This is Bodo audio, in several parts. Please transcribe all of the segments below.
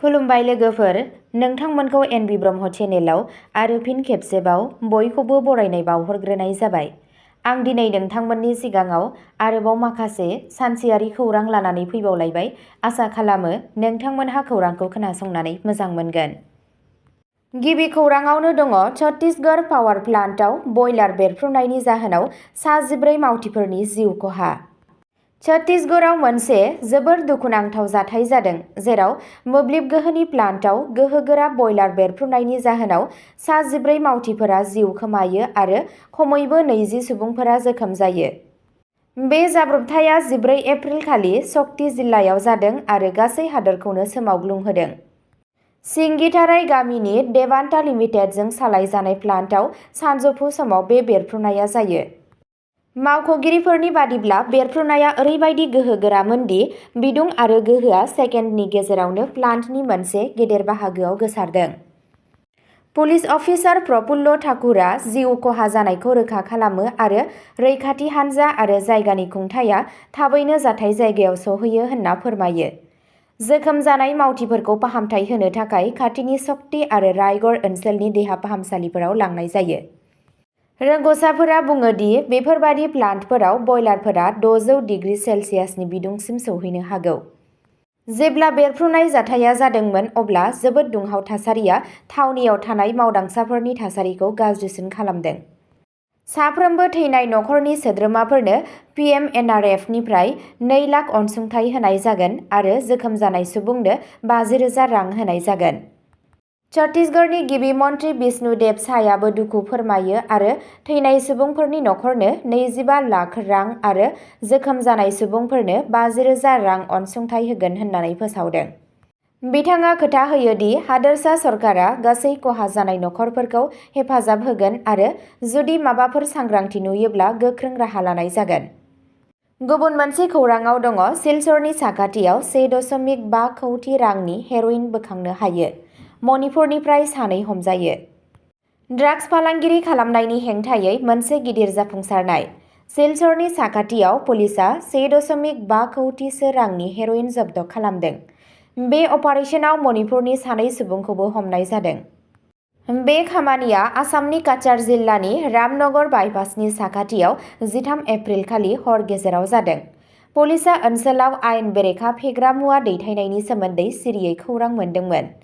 खुलुमबाय लोगोफोर, नोंथांमोनखौ एनबि ब्रह्म चेनेलाव आरो फिन खेबसेबाव बयखौबो बरायनाय बावहरग्रोनाय जाबाय। आं दिनै नोंथांमोननि सिगाङाव आरोबाव माखासे सानसेयारि खौरां लानानै फैबावलायबाय। आसा खालामो नोंथांमोनहा खौरांखौ खोनासंनानै मोजां मोनगोन। गिबि खौराङावनो दङ छत्तीसगढ़ पावार प्लान्टआव बयलार बेरफ्रुनायनि जाहोनाव सा 14 मावथिफोरनि जिउ खहा। छत्तीसगढ़आव मोनसे जोबोर दुखुनांथाव जाथाय जादों, जेराव मोब्लिब गोहोनि प्लान्टआव गोहोगोरा बयलार बेरफ्रुनायनि जाहोनाव सा 14 मावथिफोरा जिउ खोमायो आरो खमैबो 20 सुबुंफोरा जोखोम जायो। बे जाब्रबथाया 14 एप्रिल खालि शक्ति जिल्लायाव जादों आरो गासै हादोरखौनो सोमावग्लुंहोदों। सिंगिथाराय गामिनि देवान्टा लिमिटेडजों सालायजानाय प्लान्टआव सानजौफु समाव बे बेरफ्रुनाया जायो। मावख'गिरिफोरनि बादिब्ला बेरफ्रुनाया ओरैबायदि गोहोगोरामोन दि बिदुं आरो गोहोआ सेकेन्डनि गेजेरावनो प्लान्टनि मोनसे गेदेर बाहागोआव गोसारदों। पुलिस अफिसार प्रफुल्ल ठाकुरआ जिउ खहा जानायखौ रोखा खालामो आरो रैखाथि हानजा आरो जायगानि खुंथायआ थाबैनो जाथाय जायगायाव सौहैयो होनना फोरमायो। जोखोम जानाय मावथिफोरखौ फाहामथाय होनो थाखाय खाथिनि शक्ति आरो रायगढ़ ओनसोलनि देहा फाहामसालिफोराव लांनाय जायो। रोंग'साफोरा बुङो दि बेफोरबादि प्लान्टफोराव बयलारफोरा 600 डिग्री सेलसियासनि बिदुंसिम सौहैनो हागौ। जेब्ला बेरफ्रुनाय जाथाया जादोंमोन अब्ला जोबोद दुंहाव थासारिया थावनियाव थानाय मावदांसाफोरनि थासारिखौ गाज्रिसिन खालामदों। साफ्रोमबो थैनाय नखरनि सोद्रोमाफोरनो PMNRFनिफ्राय 2 लाख अनसुंथाइ होनाय जागोन आरो जोखोम जानाय सुबुंनो 50,000 रां होनाय जागोन। छत्तीसगढ़नि गिबि मन्थ्रि विष्णुदेव सायाबो दुखु फोरमायो आरो थैनाय सुबुंफोरनि नखरनो 25 लाख रां आरो जोखोम जानाय सुबुंफोरनो 50,000 रां अनसुंथाइ होगोन होननानै फोसावदों। बिथाङा खोथा होयो दि हादोरसा सरकारा गासै खहा जानाय नखरफोरखौ हेफाजाब होगोन आरो जुदि माबाफोर सांग्रांथि नुयोब्ला गोख्रों राहा लानाय जागोन। गुबुन मोनसे खौराङाव दङ सिलचरनि साखाथियाव 1.5 कौटि रांनि हेर'इन बोखांनो हायो। मणिपुरनिफ्राय 2 हमजायो। ड्राग्स फालांगिरि खालामनायनि हेंथायै मोनसे गिदिर जाफुंसारनाय। सिलचरनि साखाथियाव पुलिसआ 1.5 कौटिसो रांनि हेर'इन जब्द खालामदों। बे अपारेशनाव मणिपुरनि 2 सुबुंखौबो हमनाय जादों। बे खामानिया आसामनि काछार जिल्लानि रामनगर बाइपासनि साखाथियाव 13 एप्रिल खालि हर गेजेराव जादों। पुलिसआ ओनसोलाव आयेन बेरेखा फेग्रा मुवा दैथायनायनि सोमोन्दै सिरियै खौरां मोन्दोंमोन।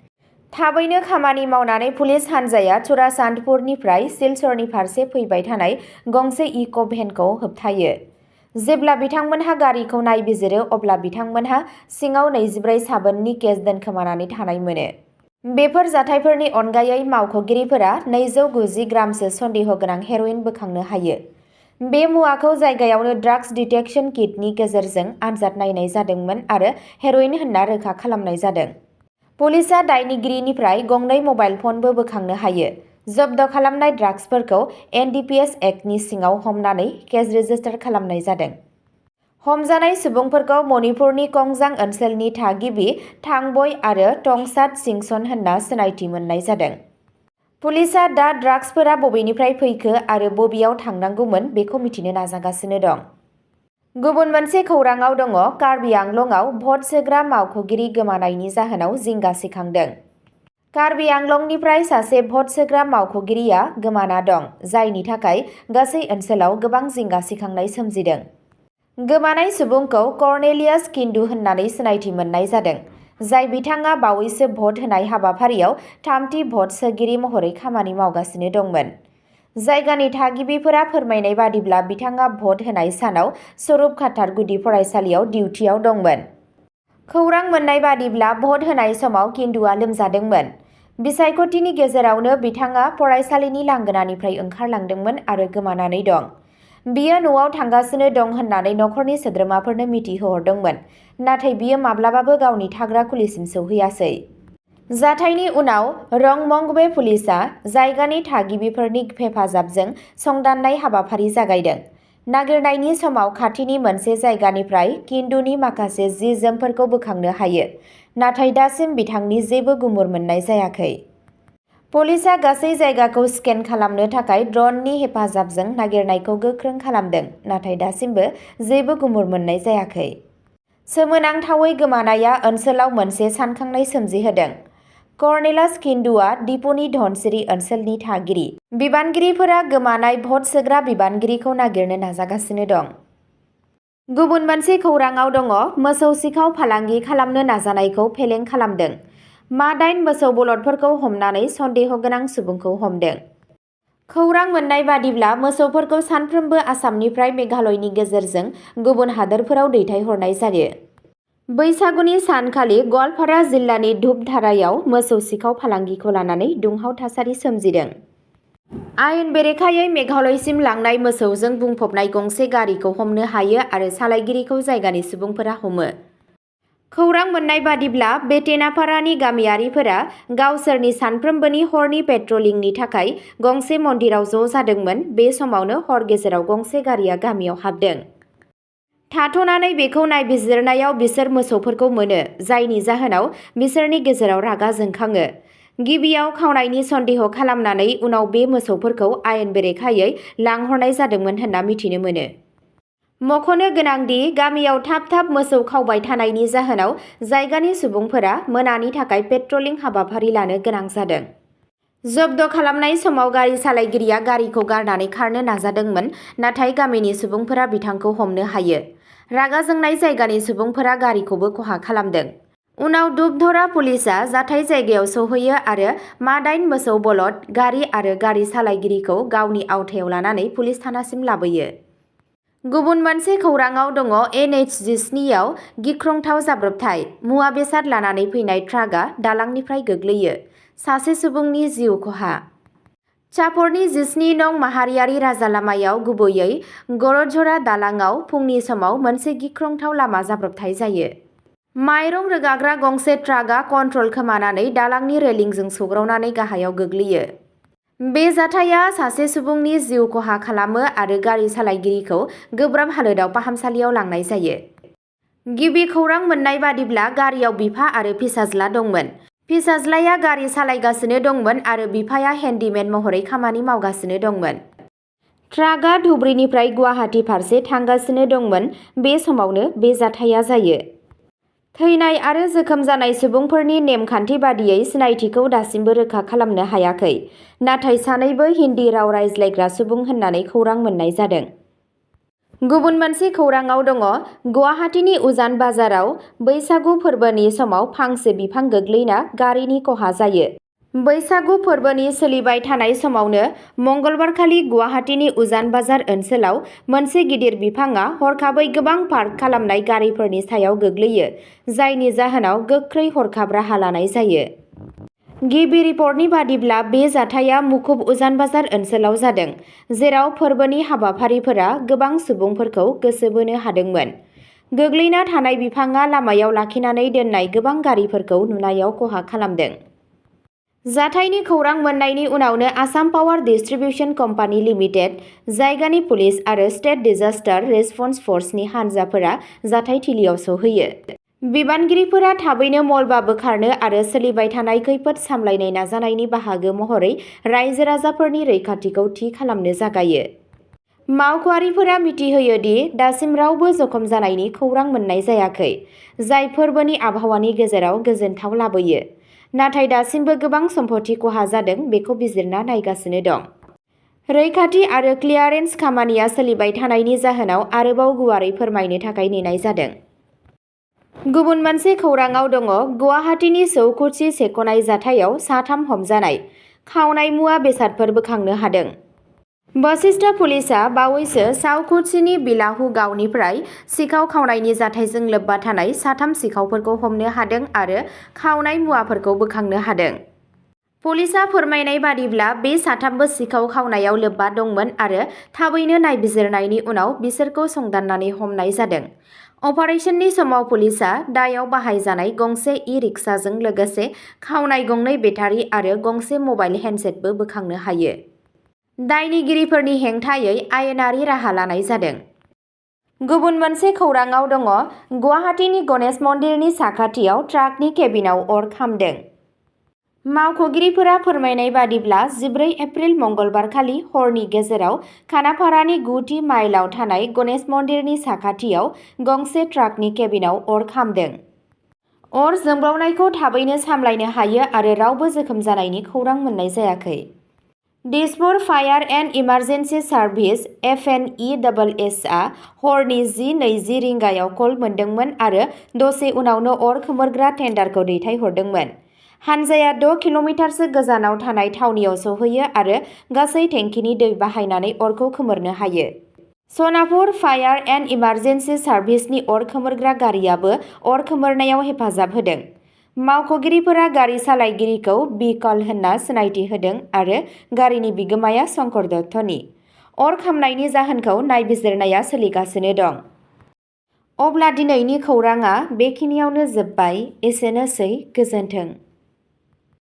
थाबैनो खामानि मावनानै पुलिस हानजाया चुराचान्दपुरनिफ्राय सिलचरनि फारसे फैबाय थानाय गंसे इक' भेनखौ होबथायो। जेब्ला बिथांमोनहा गारिखौ नायबिजिरो अब्ला बिथांमोनहा सिङाव 24 साबोननि केस दोनखोमानानै थानाय मोनो। बेफोर जाथायफोरनि अनगायै मावख'गिरिफोरा 290 ग्रामसो सन्देह गोनां हेर'इन बोखांनो हायो। बे मुवाखौ जायगायावनो ड्राग्स डिटेक्शन किटनि गेजेरजों आनजाद नायनाय जादोंमोन आरो हेर'इन होनना रोखा खालामनाय जादों। पुलिसआ दायनिगिरिनिफ्राय 2 मबाइल फनबो बोखांनो हायो। जब्द खालामनाय ड्राग्सफोरखौ NDPS एक्टनि सिङाव हमनानै केस रेजिस्टार खालामनाय जादों। हमजानाय सुबुंफोरखौ मणिपुरनि कंजां ओनसोलनि थागिबि थांबय आरो टंसात सिंसन होनना सिनायथि मोननाय जादों। पुलिसआ दा ड्राग्सफोरा बबेनिफ्राय फैखो आरो बबेयाव थांनांगौमोन बेखौ मिथिनो नाजागासिनो दं। गुबुन मोनसे खौराङाव दङ कार्बि आंलंआव भट सोग्रा मावख'गिरि गोमानायनि जाहोनाव जिंगा सिखांदों। कार्बि आंलंनिफ्राय सासे भट सोग्रा मावख'गिरिया गोमाना दं, जायनि थाखाय गासै ओनसोलाव गोबां जिंगा सिखांनाय सोमजिदों। गोमानाय सुबुंखौ कर्नेलियास किन्डु होननानै सिनायथि मोननाय जादों, जाय बिथाङा बावैसो भट होनाय हाबाफारियाव 3थि भट सोगिरि महरै खामानि मावगासिनो दंमोन। जायगानि थागिबिफोरा फोरमायनाय बादिब्ला बिथाङा भट होनाय सानाव स्वरुपखाथार गुदि फरायसालियाव डिउटियाव दंमोन। खौरां मोननाय बादिब्ला भट होनाय समाव किन्डुआ लोमजादोंमोन। बिसायख'थिनि गेजेरावनो बिथाङा फरायसालिनि लांगोनानिफ्राय ओंखारलांदोंमोन आरो गोमानानै दं। बियो न'आव थांगासिनो दं होननानै नखरनि सोद्रोमाफोरनो मिथिहोहरदोंमोन, नाथाय बियो माब्लाबाबो गावनि थाग्रा खुलिसिम सौहैयासै। जाथायनि उनाव रंमंगबे पुलिसआ जायगानि थागिबिफोरनि हेफाजाबजों संदाननाय हाबाफारि जागायदों। नागिरनायनि समाव खाथिनि मोनसे जायगानिफ्राय किन्डुनि माखासे जि-जोमफोरखौ बोखांनो हायो, नाथाय दासिम बिथांनि जेबो गुमुर मोननाय जायाखै। पुलिसआ गासै जायगाखौ स्केन खालामनो थाखाय ड्र'ननि हेफाजाबजों नागिरनायखौ गोख्रों खालामदों, नाथाय दासिमबो जेबो गुमुर मोननाय जायाखै। सोमोनांथावै गोमानाया ओनसोलाव मोनसे सानखांनाय सोमजिहोदों। कर्नेलास किन्डुआ दिप'नि धनसिरि ओनसोलनि थागिरि। बिबानगिरिफोरा गोमानाय भट सोग्रा बिबानगिरिखौ नागिरनो नाजागासिनो दं। गुबुन मोनसे खौरांआव दङ मोसौ सिखाव फालांगि खालामनो नाजानायखौ फेलें खालामदों। मा 8 मोसौ बलदफोरखौ हमनानै सन्देह गोनां सुबुंखौ हमदों। खौरां मोन्नाय बादिब्ला मोसौफोरखौ सानफ्रोमबो आसामनिफ्राय मेघालयनि गेजेरजों गुबुन हादोरफोराव दैथायहरनाय जायो। बैसागुनि सानखालि गवालपारा जिल्लानि धुपधारायाव मोसौ सिखाव फालांगिखौ लानानै दुंहाव थासारि सोमजिदों। आयेन बेरेखायै मेघालयसिम लांनाय मोसौजों बुंफबनाय गंसे गारिखौ हमनो हायो आरो सालायगिरिखौ जायगानि सुबुंफोरा हमो। खौरां मोन्नाय बादिब्ला बेटेनापारानि गामियारिफोरा गावसोरनि सानफ्रोमबोनि हरनि पेट्रलिंनि थाखाय गंसे मन्दिराव ज' जादोंमोन। बे समावनो हर गेजेराव गंसे गारिया गामियाव हाबदों। थाथ'नानै बेखौ नायबिजिरनायाव बिसोर मोसौफोरखौ मोनो, जायनि जाहोनाव बिसोरनि गेजेराव रागा जोंखाङो। गिबियाव खावनायनि सन्देह खालामनानै उनाव बे मोसौफोरखौ आयेन बेरेखायै लांहरनाय जादोंमोन होनना मिथिनो मोनो। मख'नो गोनांदि गामियाव थाब थाब मोसौ खावबाय थानायनि जाहोनाव जायगानि सुबुंफोरा मोनानि थाखाय पेट्रलिं हाबाफारि लानो गोनां जादों। जब्द खालामनाय समाव गारि सालायगिरिया गारिखौ गारनानै खारनो नाजादोंमोन, नाथाय गामिनि सुबुंफोरा बिथांखौ हमनो हायो। रागा जोंनाय जायगानि सुबुंफोरा गारिखौबो खहा खालामदों। उनाव धुपधरा पुलिसआ जाथाय जायगायाव सौहैयो आरो मा 8 मोसौ बलद, गारि आरो गारि सालायगिरिखौ गावनि आवथायाव लानानै पुलिस थानासिम लाबोयो। गुबुन मोनसे खौरांआव दङ NH-17 आव गिख्रंथाव जाब्रबथाय। मुवा बेसाद लानानै फैनाय ट्राकआ दालांनिफ्राय गोग्लैयो। सासे सुबुंनि जिउ खहा। चापरनि 17 नं माहारियारि राजालामायाव गुबैयै गर'झरा दालांआव फुंनि समाव मोनसे गिख्रंथाव लामा जाब्रबथाय जायो। माइरं रोगाग्रा गंसे ट्राकआ कन्ट्रल खोमानानै दालांनि रेलिंजों सौग्रावनानै गाहायाव गोग्लैयो। बे जाथाया सासे सुबुंनि जिउ खहा खालामो आरो गारि सालायगिरिखौ गोब्राब हालोदाव फाहामसालियाव लांनाय जायो। गिबि खौरां मोन्नाय बादिब्ला गारियाव बिफा आरो फिसाज्ला दंमोन। फिसाज्लाया गारि सालायगासिनो दंमोन आरो बिफाया हेन्डीमेन महरै खामानि मावगासिनो दंमोन। ट्राकआ धुब्रीनिफ्राय गुवाहाटी फारसे थांगासिनो दंमोन। बे समावनो बे जाथाया जायो। थैनाय आरो जोखोम जानाय सुबुंफोरनि नेमखान्थि बादियै सिनायथिखौ दासिमबो रोखा खालामनो हायाखै, नाथाय सानैबो हिन्दी राव रायज्लायग्रा सुबुं होननानै खौरां मोन्नाय जादों। गुबुन मोनसे खौरांआव दङ गुवाहाटीनि उजान बाजाराव बैसागु फोरबोनि समाव फांसे बिफां गोग्लैना गारिनि खहा जायो। बैसागु फोरबोनि सोलिबाय थानाय समावनो मंगलबारखालि गुवाहाटीनि उजान बाजार ओनसोलाव मोनसे गिदिर बिफांआ हरखाबै गोबां पार्क खालामनाय गारिफोरनि सायाव गोग्लैयो, जायनि जाहोनाव गोख्रै हरखाब राहा लानाय जायो। गिबि रिपर्टनि बादिब्ला बे जाथाया मुखुब उजान बाजार ओनसोलाव जादों, जेराव फोरबोनि हाबाफारिफोरा गोबां सुबुंफोरखौ गोसो बोनो हादोंमोन। गोग्लैना थानाय बिफांआ लामायाव लाखिनानै दोननाय गोबां गारिफोरखौ नुनायाव खहा खालामदों। जाथायनि खौरां मोन्नायनि उनावनो Assam power distribution company limited, जायगानि पुलिस आरो स्टेट डिजास्टार रेसपन्स फर्सनि हानजाफोरा जाथायथिलियाव सौहैयो। बिबानगिरिफोरा थाबैनो मलबा बोखारनो आरो सोलिबाय थानाय खैफोद सामलायनाय नाजानायनि बाहागो महरै रायजो-राजाफोरनि रैखाथिखौ थि खालामनो जागायो। मावख'आरिफोरा मिथिहोयो दि दासिम रावबो जखम जानायनि खौरां मोन्नाय जायाखै, जाय फोरबोनि आबहावानि गेजेराव गोजोनथाव लाबोयो। नाथाय दासिमबो गोबां सम्पथि खहा जादों बेखौ बिजिरना नायगासिनो दं। रैखाथि आरो क्लियारेन्स खामानिया सोलिबाय थानायनि जाहोनाव आरोबाव गुवारै फोरमायनो थाखाय नेनाय जादों। गुबुन मोनसे खौरांआव दङ गुवाहाटीनि चौकुटि सेख'नाय जाथायाव साथाम हमजानाय, खावनाय मुवा बेसादफोर बोखांनो हादों। बशिष्ठ पुलिसआ बावैसो चावकुचिनि बिलाहु गावनिफ्राय सिखाव खावनायनि जाथायजों लोब्बा थानाय साथाम सिखावफोरखौ हमनो हादों आरो खावनाय मुवाफोरखौ बोखांनो हादों। पुलिसआ फोरमायनाय बादिब्ला बे साथामबो सिखाव खावनायाव लोब्बा दंमोन आरो थाबैनो नायबिजिरनायनि उनाव बिसोरखौ संदाननानै हमनाय जादों। अपारेशननि समाव पुलिसआ दायाव बाहायजानाय गंसे ई-रिक्साजों लोगोसे खावनाय गंनै बेटारि आरो गंसे मबाइल हेन्डसेटबो बोखांनो हायो। दायनिगिरिफोरनि हेंथायै आयेनारि राहा लानाय जादों। गुबुन मोनसे खौरांआव दङ गुवाहाटीनि गणेश मन्दिरनि साखाथियाव ट्राकनि केबिनआव अर खामदों। मावख'गिरिफोरा फोरमायनाय बादिब्ला 14 एप्रिल मंगलबारखालि हरनि गेजेराव खानापारानि 9थि माइलआव थानाय गणेश मन्दिरनि साखाथियाव गंसे ट्राकनि केबिनआव अर खामदों। अर जोंब्लावनायखौ थाबैनो सामलायनो हायो आरो रावबो जोखोम जानायनि खौरां मोननाय जायाखै। Dispur fire and emergency service (FNESS) हरनि 10:20 रिंगायाव कल मोनदोंमोन आरो दसे उनावनो अर खोमोरग्रा टेन्डारखौ दैथायहरदोंमोन। हानजाया 6 किल'मिटारसो गोजानाव थानाय थावनियाव सौहैयो आरो गासै टेंकिनि दै बाहायनानै अरखौ खोमोरनो हायो। सनापुर फायार एन्ड इमार्जेन्सि सार्भिसनि अर खोमोरग्रा गारियाबो अर खोमोरनायाव हेफाजाब होदों। मावख'गिरिफोरा गारि सालायगिरिखौ बिकल होनना सिनायथि होदों आरो गारिनि बिगोमाया शंकर दत्तनि। अर खामनायनि जाहोनखौ नायबिजिरनाया सोलिगासिनो दं। अब्ला दिनैनि खौरांआ बेखिनियावनो जोबबाय। एसेनोसै, गोजोन्थों।